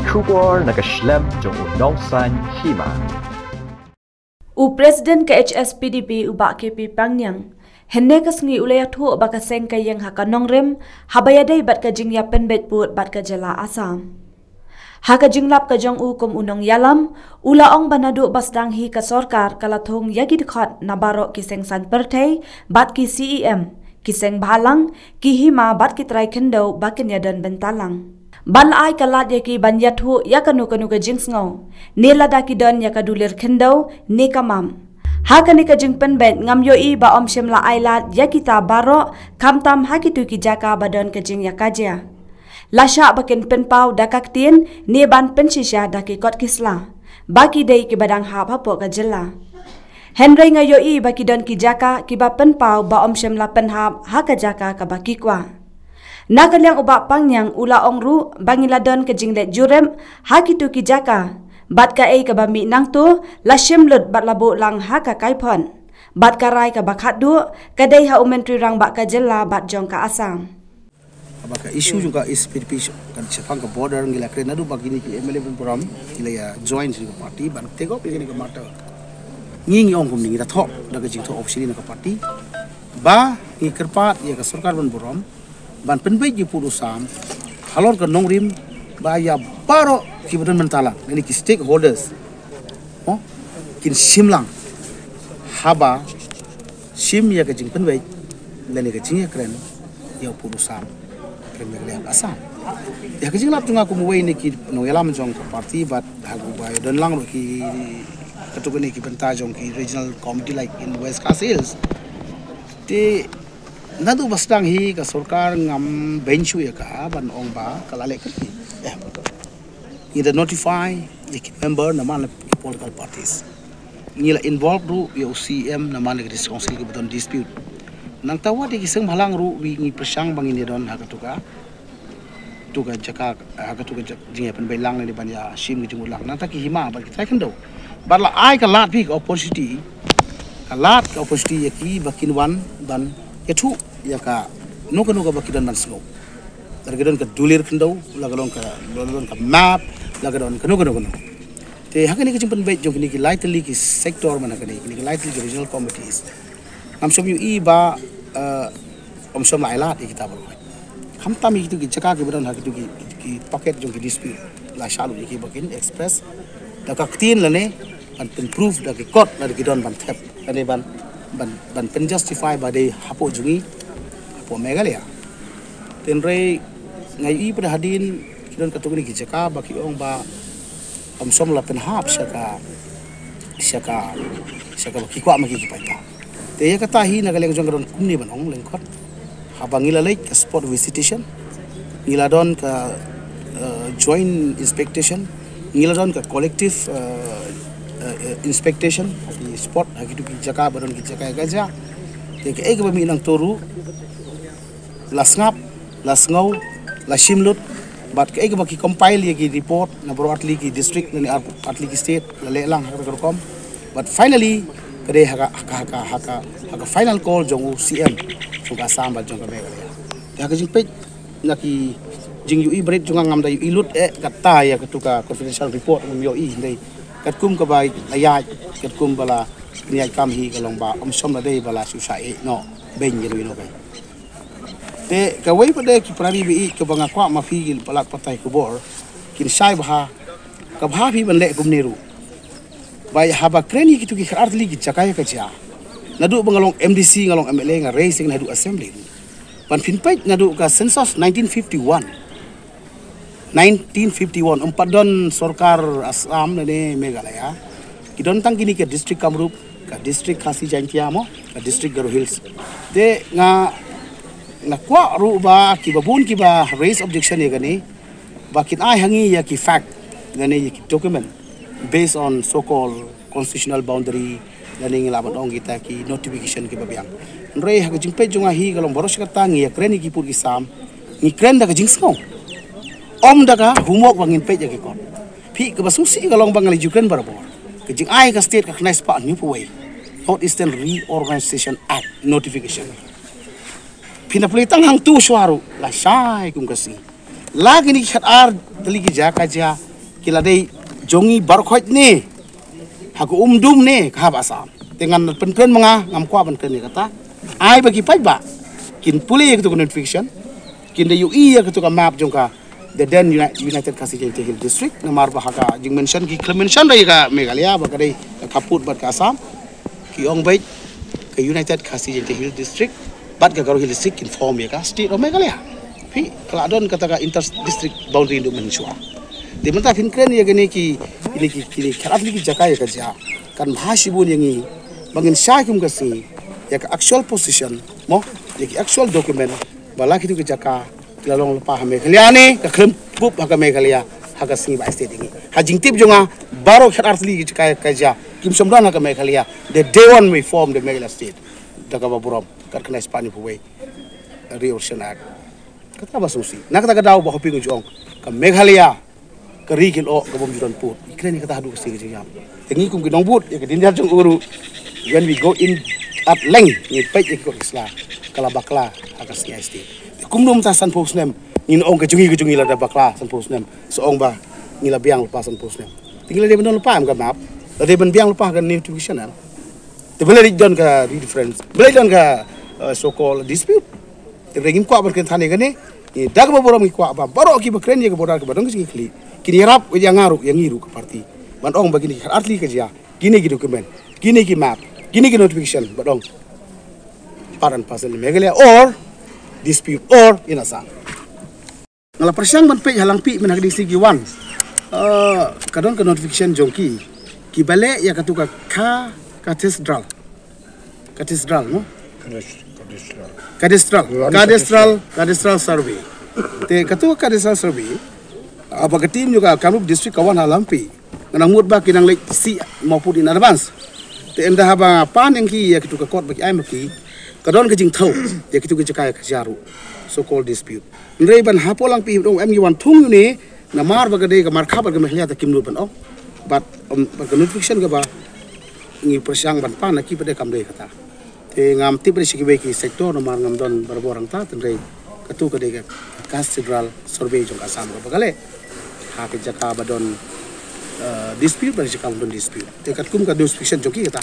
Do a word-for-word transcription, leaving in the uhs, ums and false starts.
Khubor na ka shlem jong u nongsan hima. U President ka H S P D P u Bah K P Pangniang hynne ka sngi u la ïathuh ba ka seng ka ïeng ha ka nongrim haba ïadei bad ka jingïapynbeit pud bad ka jylla Assam. Ha ka jinglap ka jong u kum u nongïalam, u la ong ba naduh ba sdang hi ka sorkar ka la thung ïa ki dkhot na baroh ki seng saiñ pyrthei bad ki C E M, ki seng bhalang, ki hima bad ki trai khyndew ba kin ïadon bynta lang. Ban ai ka lad ïa ki ban ïathuh ïa kano kano ka jingsngew, ne lada ki don ïa ka dulir khyndew ne ka mam. Ha kane ka jingpynbeit ngam ïohi ba ym shym la ai lad ïa kita baroh, khamtam ha kito ki jaka ba don ka jingïakajia. La shah ba kin pynpaw da ka ktien ne ban pynshisha da ki kot ki sla ba ki dei kiba dang hap hapoh ka jylla. Hynrei nga ïohi ba ki don ki jaka kiba pynpaw ba ym shym la pynhap ha ka jaka kaba ki kwah. Na ka liang u Bah Pangniang u la ong ruh ba ngi la don ka jingleit jurip ha kito ki jaka bad kaei kaba mih nangto la shim lut bad la buh lang ha ka kaiphod. Bad ka rai kaba khatduh ka dei ha u Myntri Rangbah ka jylla bad jong ka Assam. Haba ka issue jong ka H S P D P kan shaphang ka border ngi la kren naduh ba kine ki M L A ban burom ki la ïa join sha ka party ban take up ïa kane ka matter. Ngi ngi ong kumne, ngi da thoh da ka jingthoh officially na ka party ba ngi kyrpad ïa ka sorkar ban burom ban pynbeit ïa pud u Assam halor ka nongrim ba ïa baroh kiba don bynta lang, lane ki stakeholders, mo, kin shim lang haba shim ïa ka jingpynbeit lane ka jingïakren ïa u pud u Assam, kren ïa ka leh Assam. Ïa ka jinglap jong nga kum uwei na ki nongïalam jong ka party bad ha kaba ïadon lang ruh ki, katto katne ki bynta jong ki regional committee like in West Khasi Hills. Te naduh ba sdang hi ka sorkar ngam beiñ shuh ïa ka ban ong ba ka la leh kyrkieh. Em. Ngi da notify ïa ki member na man la ki political parties. Ngi la involve ruh ïa u C E M na man la ki district council kiba don dispute. Nangta wat ïa ki seng bhalang ruh wi ngi pyrshang ba ngin ïa don ha katu ka, tu ka jaka, ha katu ka jaka jingïapynbeit lang lane ban ïa shim ka jingmut lang. Nangta ki hima bad ki trai khyndew. Bad la ai ka lad phi ka opportunity, ka lad ka opportunity ïa ki ba kin wan ban ïathuh ïa kano kano kaba ki don ban sngew. La ka don ka dulir khyndew, la ka don ka, la ka don ka map, la ka don kano kano kano. Te ha kane ka jingpynbeit jong kine ki lai tylli ki sector man ha kane, kine ki lai tylli ki regional committees, ngam shym ïohi ba, eh, ym shym la ai lad ïa kita baroh. Khamtam ïa kitu ki jaka kiba don ha kitu ki, ki pocket jong ki dispute, la shah lut ïa ki ba kin express da ka ktien lane ban pynproof da ki kot lada ki don ban thep, lane ban, ban, ban pynjustify ba dei hapoh jong ngi, hapoh Meghalaya. Hynrei nga ïohi pat hadien ki don katto katne ki jaka ba ki ong ba ym shym la pynhap sha ka, sha ka, sha kaba ki kwah ma ki ki paidbah. Te ïa kata hi na ka liang jong nga ka don kumne ban ong lyngkot. Haba ngi la leit ka spot visitation, ngi la don ka, eh, joint inspectation, ngi la don ka collective, eh, eh, eh, inspectation ha ki spot, ha kitu ki jaka ba don ki jaka ïakajia. Te kaei kaba mih nangto ruh la sngap, la sngew, la shim lut, bad kaei kaba ki compile ïa ki report na baroh artylli ki district lane ar-, artylli ki state, la leh lang ha kata ka rukom. Bad finally ka dei ha ka, ha ka, ha ka, ha ka, ha ka final call jong u C M jong ka Assam bad jong ka Meghalaya. Te ha ka jingpeit na ki jingïohi barit jong nga, ngam da ïohi lut eh kata ïa katu ka confidential report, ngam ïohi, hynrei katkum kaba la ïaid, katkum ba la pynïaid kam hi, ka long ba ym shym la dei ba la shu shah ïeh noh beiñ ïa kano kano ka. Te kawei pat de ki para ri baieit kaba nga kwah ma phi ki palat pathai khubor kin shai bha, ka bha phi ban leh kumne ruh. Ba haba kren ïa kitu ki khatar tylli ki jaka ïakajia, naduh ba nga long M D C, nga long M L A, nga raise ïa kane haduh assembly ruh. Ban phin peit naduh ka census nineteen fifty-one, nineteen fifty-one, ym pat don sorkar Assam lane Meghalaya. Ki don tang kine ka District Kamrup, ka District Khasi Jaintia mo, ka District Garo Hills. Te nga, nga kwah ruh ba kiba bun kiba raise objection ïa kane, ba kin ai ha ngi ïa ki fact lane ïa ki document based on so called constitutional boundary, lane ngi lah ban ong kita ki notification kiba biang. Hynrei ha ka jingpeit jong nga hi ka long baroh shi katta ngi ïakren ïa ki pud ki sam, ngi kren da ka jingsngew, ym da ka homework ba ngin peit ïa ki kot. Phi, kaba sngewsih ka long ba nga la ju kren barabor, ka jingai ka state ka khyndai spah hynñiew phew wei, North Eastern Reorganization Act notification. Phin da plie tang hangtu shuwa ruh, la shai kum ka sngi. La kine ki khatar tylli ki jaka jia Ki la dei jong ngi baroh khoit ne ha ka umdum ne ka hap Assam. Te ngan pynkren ma nga, ngam kwah ban kren ïa kata. Ai ba ki paidbah kin pule ïa katu ka notification, kin da ïohi ïa katu ka map jong ka, the then Uni- United Khasi Jaintia Hill District. Namar ba ha ka jingmention ki khlem mention da ïa ka Meghalaya ba ka dei ka khappud bad ka Assam. Ki ong beit ka United Khasi Jaintia Hill District bad ka Garo Hill District kin form ïa ka state of Meghalaya. Phi, ka la don kata ka inter district boundary ndu mynshuwa. Te mynta phin kren ïa kine ki, kine ki, kine ki khatar tylli ki jaka ïa ka jia. Kan bha shibun ïa ngi ba ngin shai kum ka sngi ïa ka actual position, mo, ïa ki actual document ba la kitu ki jaka ki la long lypa ha Meghalaya ne ka khlem bup ha ka Meghalaya ha ka sngi ba ai state ïa ngi. Ha jingtip jong nga, baroh khatar tylli ki jaka ïa ka jia kim shym don ha ka Meghalaya. The day one we form the Meghalaya state, da kaba burom kat kane Spanish puwei Revolution Act. Kata ba sngewsih. Na kata ka daw ba hoping u jong ka Meghalaya ka ri kin oh ka bym ju don pud. I kren ïa kata haduh ka sngi ka jingïap. Te ngi kum ki nongbud ïa ka dien jong u ruh, when we go in at length, ngi peit ïa ki kot ki sla, ka la bakla ha ka sngi ai state. Te kumno mynta sanphew snem ngin ong ka jong ngi, ka jong ngi la da bakla sanphew snem, sa ong ba ngi la biang lypa sanphew snem. Te ngi la dei ban don lypa em ka map, la dei ban biang lypa ha ka notification em. Te balei don ka reference, balei don ka, uh, so called dispute. Te balei ngim kwah ban kren than ïa kane. Ngi da kaba burom ngi kwah ba baroh kiba kren ïa ka border kaba don ka jingkylli kin ïarap ïa nga ruh, ïa ngi ruh ka party, ban ong ba kine ki khatar tylli ka jia, kine ki document, kine ki map, kine ki notification ba don part and parcel Meghalaya or dispute or in Assam. Nga la pyrshang ban peit ha Langpih mynta ka dei sngi ki wan, uh, ka don ka notification jong ki, kiba leh ïa katu ka, ka cathedral. Cathedral, no? Cadastral. Cadastral. Cadastral survey. Te katu ka cadastral survey, ah, ba ka team jong ka Kamrup district ka wan ha Langpih. Nga nang mut ba ki nang leit sih mawpud in advance. Te ynda haba pan ïa ki ïa kitu ka kot ba ki ai ma ki, ka don ka jingthaw ïa kitu ki jaka ïa ka jia ruh, so called dispute. Hynrei ban hapoh Langpih ban ong em ngi wan thung ïa une, namar ba ka dei ka markhap bad ka Meghalaya, te kim nud ban ong. Bad, um, bad ka notification kaba ngi pyrshang ban pan ha ki pat de kam dei kata. Te ngam tip re sha kiwei ki sector namar ngam don barabor hangta, hynrei katu ka dei ka cadastral survey jong ka Assam kaba ka leh ha ka jaka ba don, eh, dispute bad ka jaka ba don dispute. Te katkum ka notification jong ki kata.